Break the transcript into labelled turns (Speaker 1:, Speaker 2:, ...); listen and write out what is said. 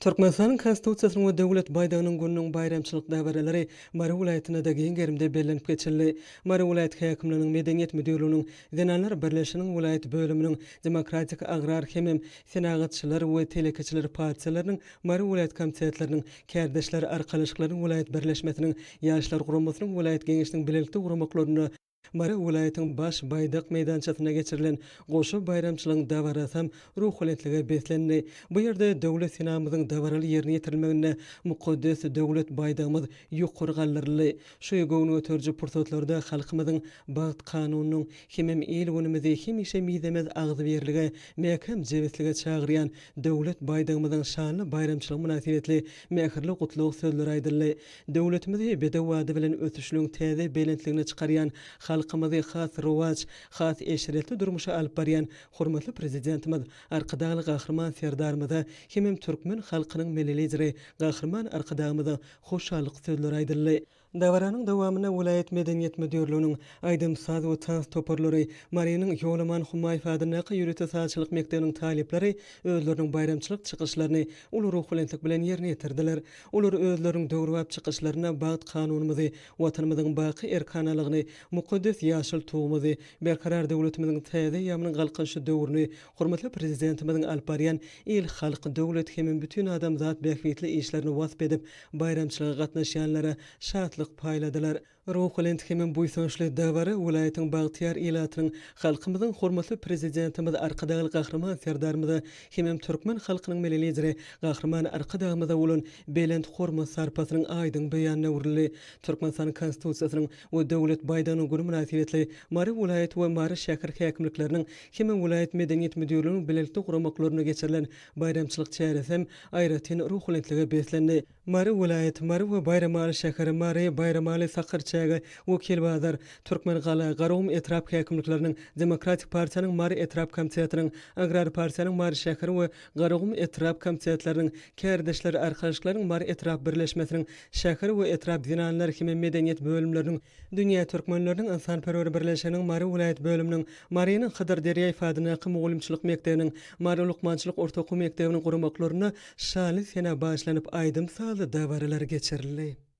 Speaker 1: Türkmenistanyň Konstitusiýasynyň we Döwlet baýdagynyň gününiň baýramçylyk dabaralary Mary welaýatynda-da giň gerimde bellenip geçildi. Mary welaýat häkimliginiň Medeniýet müdirliginiň, Zenanlar birleşiginiň welaýat bölüminiň, Demokratik agrar hemem Senagatçylar we telekeçiler partiýalarynyň Mary welaýat komitetleriniň, Kärdeşler arkalaşyklarynyň welaýat birleşmesiniň, Ýaşlar guramasynyň welaýat geňeşiniň bilelikde guramaklarynda Mary welaýatyň Baş baýdak meýdançasynda geçirilen goşa baýramçylygyň dabarasam ruhubelentlige beslendi. Bu ýerde Döwlet senamyzyň dabaraly ýerine ýetirilmeginde mukaddes Döwlet baýdagymyz ýokary galdyryldy. Şu göwün göteriji pursatlarda halkymyzyň bagt kanunynyň hemem il-günümizi hemişe mizemez agzybirlige, mäkäm jebislige çagyrýan Döwlet baýdagymyzyň şanly baýramçylygy mynasybetli mähirli gutlag sözleri aýdyldy. Döwletimizi bedew bady bilen ösüşligiň täze belentligine çykarýan, halkymyzy has rowaç, has eşretli durmuşa alyp barýan hormatly Prezidentimiz Arkadagly Gahryman Serdarymyza hemem türkmen halkynyň Milli Lideri Gahryman Arkadagymyza hoşallyk sözleri aýdyldy. Dabaranyň dowamynda welaýat Medeniýet müdirliginiň aýdym-saz we tans toparlary, Marynyň Ýolaman Humaýew adyndaky ýörite sazçylyk mekdebiniň talyplary özleriniň baýramçylyk çykyşlaryny uly ruhubelentlik bilen ýerine ýetirdiler. Olar özleriniň döwrebap çykyşlarynda bagt Kanunymyzy, Watanymyzyň baky erkanalygyny, mukaddes ýaşyl Tugumyzy, Berkarar döwletimiziň täze eýýamynyň Galkynyşy döwrüni, hormatly Prezidentimiziň alyp barýan il-halk, döwlet hemem bütin adamzat bähbitli işlerini wasp edip, baýramçylyga gatnaşýanlara şatlyk paýladylar. Ruhubelent hemem buýsançly dabara welaýatyň bagtyýar ilatynyň, halkymyzyň hormatly Prezidentimiz Arkadagly Gahryman Serdarymyza hemem türkmen halkynyň Milli Lideri Gahryman Arkadagymyza bolan belent hormat-sarpasynyň aýdyň beýanyna öwrüldi. Türkmenistanyň Konstitusiýasynyň we Döwlet baýdagynyň güni mynasybetli Mary welaýat we Mary şäher häkimlikleriniň hemem welaýat Medeniýet müdirliginiň bilelikde guramaklarynda geçirilen baýramçylyk çäresi hem aýratyn ruhubelentlige beslendi. Mary welaýat, Mary we Baýramaly şäheri, Mary, Baýramaly, Sakarçäge, Wekilbazar, Türkmengala, Garagum etrap häkimlikleriniň, Demokratik partiýanyň Mary etrap komitetiniň, Agrar partiýanyň Mary şäheri we Garagum etrap komitetleriniň, Kärdeşler arkalaşyklarynyň Mary etrap birleşmesiniň, şäher we etrap zenanlar hemem medeniýet bölümleriniň, Dünýä türkmenleriniň ynsanperwer birleşiginiň Mary welaýat bölüminiň, Marynyň Hydyr Derýaýew adyndaky mugallymçylyk mekdebiniň, Mary lukmançylyk orta okuw mekdebiniň guramaklarynda şanly senä bagyşlanyp aýdym-sazly dabaralar geçirildi.